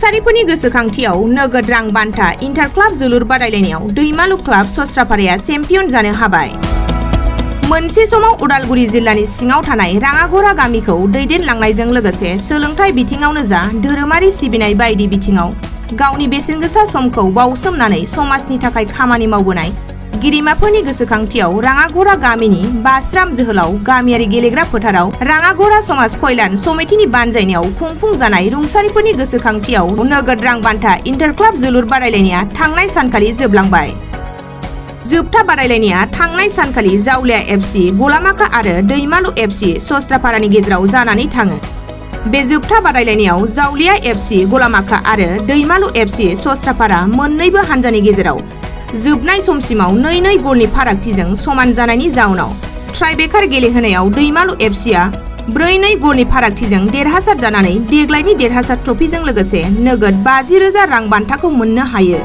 रुंसारिफोरनि गोसोखांथियाव नोगोद रां बान्था इन्टार क्लाब जोलुर बादायलायनायाव दैमालु क्लाब सस्त्रापाराया चेम्पियन जानो हाबाय। मोनसे समाव उदालगुरि जिल्लानि सिङाव थानाय राङागरा गामिखौ दैदेनलांनायजों लोगोसे सोलोंथाइ बिथिङावनो जा धोरोमारि सिबिनाय बायदि बिथिङाव गावनि बेसेनगोसा समखौ बावसोमनानै समाजनि थाखाय खामानि मावबोनाय गिरिमाफोरनि गोसोखांथियाव राङागरा गामिनि बास्राम जोहोलाव गामियारि गेलेग्रा फोथाराव राङागरा समाज कल्याण समितिनि बानजायनायाव खुंफुंजानाय रुंसारिफोरनि गोसोखांथियाव नोगोद रां बान्था इन्टार क्लाब जोलुर बादायलायनाया थांनाय सानखालि जोबलांबाय। जोबथा बादायलायनाया थांनाय सानखालि जावलिया एफसि गलामाखा आरो दैमालु एफसि सस्त्रापारानि गेजेराव जानानै थाङो। बे जोबथा बादायलायनायाव जावलिया एफसि गलामाखा आरो दैमालु एफसि सस्त्रापारा मोन्नैबो हानजानि गेजेराव जोबनाय समसिमाव 2-2 गलनि फारागथिजों समान जानायनि जाउनाव ट्राइबेकार गेलेहोनायाव दैमालु एफसिआ 4-2 गलनि फारागथिजों देरहासार जानानै देग्लायनि देरहासार ट्रफिजों लोगोसे नोगोद 50,000 रां बान्थाखौ मोननो हायो।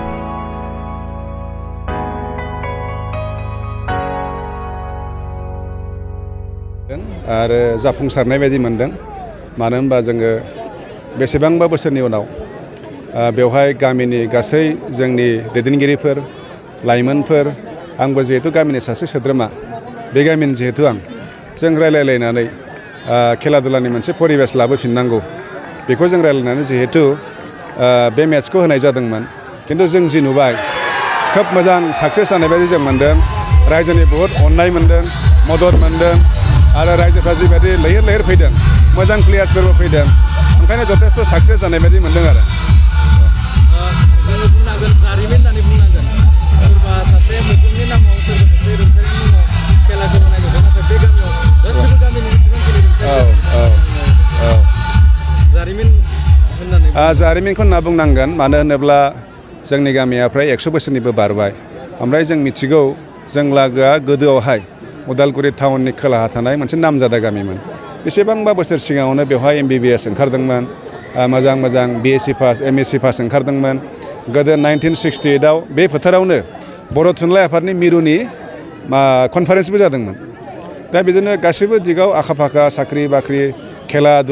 आरो जाफुंसारनाय बायदि मोनदों, मानो होनबा जोङो बेसेबांबा बोसोरनि उनाव बेवहाय गामिनि गासै जोंनि दैदेनगिरिफोर लाइमोनफोर आंबो जिहेतु गामिनि सासे सोद्रोमा, बे गामिनि जिहेतु जों रायलायलायनानै खेला दुलानि मोनसे परिबेस लाबोफिननांगौ बेखौ जों रायलायनानै जिहेतु बे मेट्सखौ होनाय जादोंमोन। खिन्थु जों जि नुबाय खोब मोजां साक्सेस जानाय बायदि जों मोनदों। रायजोनि बहुद अननाय मोनदों, मदद मोनदों आरो रायजोफ्रा जिबायदि लैहोर लैहोर फैदों, मोजां प्लेयार्सफोरबो फैदों, ओंखायनो जथेस्थ' साक्सेस जानाय बायदि मोनदों आरो। जारिमिनखौ होनना बुंनांगोन, मानो होनोब्ला जोंनि गामिया फ्राय 100 बोसोरनिबो बारबाय। ओमफ्राय जों मिथिगौ जों लागोआ गोदोआवहाय उदालगुरि टाउननि खोलाहा थानाय मोनसे नामजादा गामिमोन। बेसेबांबा बोसोर सिगाङावनो बेवहाय MBBS ओंखारदोंमोन, मोजां मोजां BSc पास MSc पास ओंखारदोंमोन। गोदो 1968आव बे फोथारावनो बर' थुनलाइ आफादनि मिरुनि कनफारेन्सबो जादोंमोन। दा बिदिनो गासैबो दिगाव आखा फाखा, साख्रि बाख्रि खेला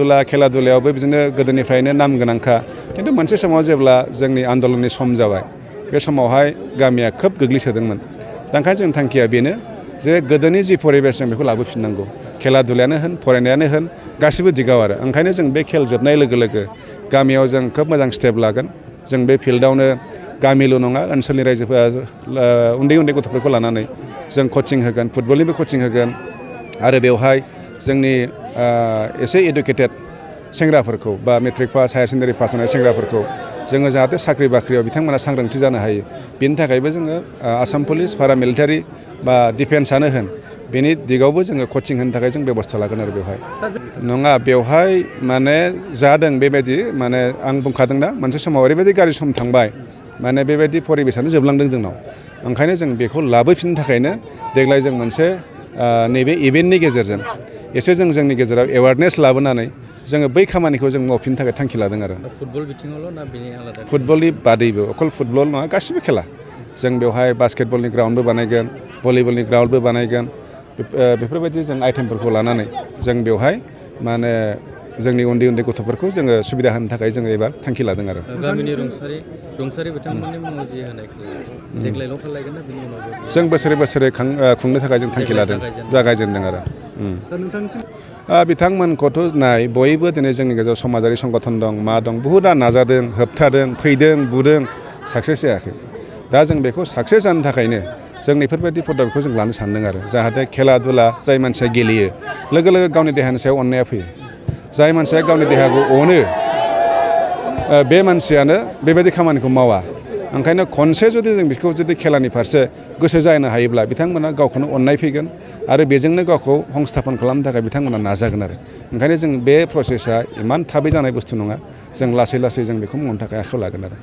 दुलायावबो बिदिनो गोदोनिफ्रायनो नाम गोनांखा। खिन्थु मोनसे समाव जेब्ला जोंनि आन्दलननि सम जाबाय, बे समावहाय गामिया खोब गोग्लैसोदोंमोन। दा ओंखायनो जोंनि थांखिया बेनो जे गोदोनि जि परिबेस जों बेखौ लाबोफिननांगौ, खेला दुलायानो होन फरायनायानो होन गासिबो दिगाव आरो। ओंखायनो जों बे खेल जोबनाय लोगो लोगो गामियाव जों खोब मोजां स्टेप लागोन। जों बे फिल्डआवनो गामिल' नङा, ओनसोलनि रायजोफोरा उन्दै उन्दै गथ'फोरखौ लानानै जों कचिं होगोन, फुटबलनिबो कचिं होगोन आरो बेवहाय जोंनि एसे इडुकेटेड सेंग्राफोरखौ बा matric pass higher secondary pass जानाय सेंग्राफोरखौ जोङो जाहाथे साख्रि बाख्रियाव बिथांमोना सांग्रांथि जानो हायो, बेनि थाखायबो जोङो आसाम पुलिस पारामिलिटारि बा डिफेन्सआनो होन बेनि दिगावबो जोङो कचिं होनो थाखाय जों बेबस्था लागोन आरो। बेवहाय नङा, बेवहाय माने जादों बेबायदि, माने आं बुंखादों ना मोनसे समाव ओरैबायदि गाज्रि सम थांबाय, माने बेबायदि परिबेसानो जोबलांदों जोंनाव। ओंखायनो जों बेखौ लाबोफिननो थाखायनो देग्लाय जों मोनसे नैबे इभेन्टनि गेजेरजों एसे जोंनि गेजेराव एवारनेस लाबोनानै जोङो बै खामानिखौ जों मावफिननो थाखाय थांखि लादों आरो। फुटबल बिथिङावल' ना बेनि आलादा? फुटबलनि बादैबो, अकल फुटबल नङा, गासिबो खेला। जों बेवहाय बास्केटबलनि ग्राउन्डबो बानायगोन, भलिबलनि ग्राउन्डबो बानायगोन। बेफोरबायदि जों आइटेमफोरखौ लानानै जों बेवहाय माने जोंनि उन्दै उन्दै गथ'फोरखौ जोङो सुबिदा होनो थाखाय जोङो एबार थांखि लादों आरो। गामिनि रुंसारि बिथांमोननि मुङाव जि होनायखौ देग्लायल' खालायगोन ना बेनि उनाव? जों बोसोरे बोसोरे खुंनो थाखाय जों थांखि लादों, जागायजेनदों आरो। बिथांमोनखौथ' नाय, बयबो दिनै जोंनि गेजेराव समाजारि संगठन दं, मा दं, बहुदआ नाजादों, होबथादों, फैदों, बुदों, साक्सेस जायाखै। दा जों बेखौ साक्सेस जानो थाखायनो जों बेफोरबायदि पदबखौ जों लानो सानदों आरो। जाहाथे खेला दुला जाय मानसिया गेलेयो लोगो लोगो गावनि देहानि सायाव अननाया फैयो। जाय मानसिया गावनि देहाखौ अनो बे मानसियानो बेबायदि खामानिखौ मावा। ओंखायनो खनसे जुदि जों बेखौ जुदि खेलानि फारसे गोसो जानो हायोब्ला बिथांमोना गावखौनो अननाय फैगोन आरो बेजोंनो गावखौ संस्थापन खालामनो थाखाय बिथांमोना नाजागोन आरो। ओंखायनो जों बे प्रसेसा इमान थाबै जानाय बुस्थु नङा, जों लासै लासै जों बेखौ मावनो थाखाय आखायाव लागोन आरो।